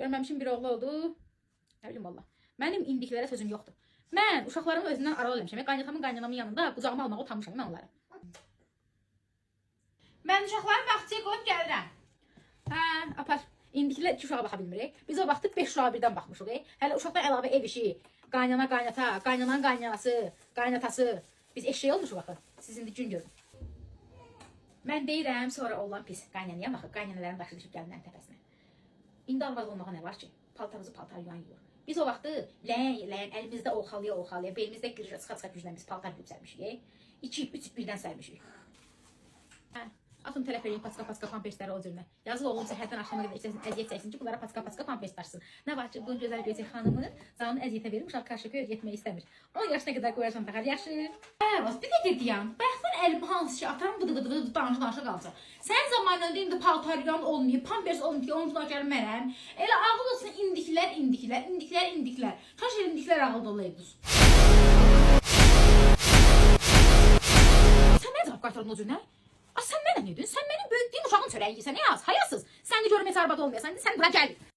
Görməmişim bir oğlu oldu. Nə bilim valla. Mənim indikilərə sözüm yoxdur. Mən uşaqlarımı özündən aralı eləmişəm. Qaynatamın, qaynanamın yanında qucağıma almağa utanmışam mən onları. Mən uşaqları bağçaya qoyub gəlirəm. Hə, apar. İndikilər iki uşağa baxa bilmirik. Biz o vaxtı 5 uşağa birdən baxmışıq. Hələ uşaqdan əlavə ev işi, qaynana, qaynata, qaynanan qaynanası, qaynatası. Biz eşşək olmuşuq axı. Siz indi gün görün. Mən deyirəm, sonra oğlan pis. Qaynanaya baxır, qaynanaların başı düşüb gəlinlərin təpəsinə. İndi arvad olmağa nə var ki? Paltarımızı paltar yuyan yuyur. Biz o vaxtı ləyən ləyən əlimizdə oxalaya oxalaya, belimizdə qırışa çıxa çıxa güclə biz paltar yuyub sərmişik. İki ip, üç ip birdən sərmişik. Hə, atın tələf eləyin paçka paçka pampersləri o cürünə. Yazıq oğlum səhərdən axşama qədər içəsin, əziyyət çəksin ki, bunlara paçka paçka pampers daşısın. Nə var ki, bunun gözəl gözəl xanımı canını əziyyətə verir, uşaq karşı getmək istəmir. 10 yaşına qədər qoyarsan taxar, yaxşı. Hə, bax, bir də deyəm. Bayaqdan əlimi hansı ki atarım vıdı vıdı vıdı danışa danışa qalacaq. Sənin zamanında indi paltar yuyan olmayıb, pampers olmayıb ki, onun günahkarı mənəm. Elə ağıl olsun indikilər, indikilər, indikilər, indikilər. Kaş elə indikilər ağıllı olaydınız. Sən mənə cavab qaytardın o cür nə? A sən mənə nə dedin? Sən mənim böyütdüyüm uşağın çörəyi yeyirsən, Yaz. Hayasız. Sən də görüm heç arvad olmayasan. Sən bura gəl.